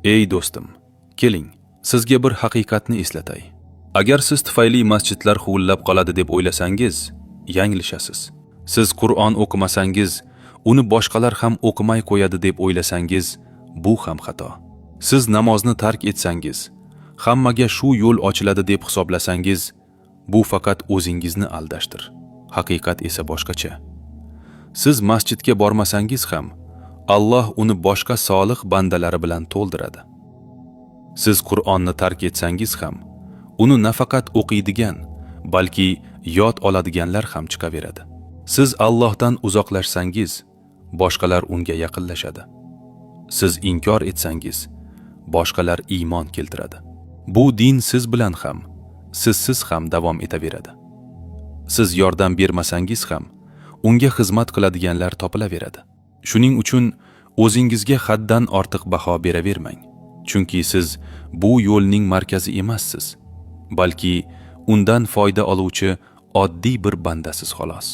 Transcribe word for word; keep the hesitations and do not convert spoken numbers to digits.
ئەي دوستۇم، كېلىڭ، سىزگە بىر ھەقىقەتنى ئېسلىتەي. ئەگەر سىز تۈپەيلى مەسچىتلەر خۇۋۇللاپ قالىدۇ دەپ ئويلىسەڭىز، يەڭگىلىشەسىز. سىز قۇرئان ئوقۇمىساڭىز، ئۇنى باشقىلار ھەم ئوقۇماي قويىدۇ دەپ ئويلىساڭىز، بۇ ھەم خاتا. سىز نامازنى تەرك ئەتسەڭىز، ھەممىگە شۇ يول ئاچىلىدۇ دەپ ھېسابلىساڭىز، بۇ پەقەت ئۆزىڭىزنى ئالداشتۇر. ھەقىقەت ئىسە باشقىچە. سىز مەسچىتكە بارمىساڭىز ھەم، ئاللاھ ئۇنى باشقا سالىھ بەندىلەر بىلەن تولدۇرىدۇ. سىز قۇرئاننى تەرك ئەتسەڭىز ھەم، ئۇنى نەپەقەت ئوقۇيدىغان، بەلكى ياد ئالىدىغانلار ھەم چىقىۋېرىدۇ. سىز ئاللاھتىن ئۇزاقلاشساڭىز، باشقىلار ئۇنىڭغا يېقىنلىشىدۇ. سىز ئىنكار ئەتسەڭىز، باشقىلار ئىمان كەلتۈرىدۇ. بۇ دىن سىز بىلەن ھەم، سىزسىز ھەم داۋام ئېتىۋېرىدۇ. سىز ياردەم بەرمىسەڭىز ھەم، ئۇنىڭغا خىزمەت قىلىدىغانلار تاپىلىۋېرىدۇ. شۇنىڭ ئۈچۈن ئۆزىڭىزگە ھەددىن ئارتۇق باھا بېرىۋەرمەڭ. چۈنكى سىز بۇ يولنىڭ مەركىزى ئەمەسسىز، بەلكى ئۇندىن پايدا ئالغۇچى ئاددىي بىر بەندىسىز، خالاس.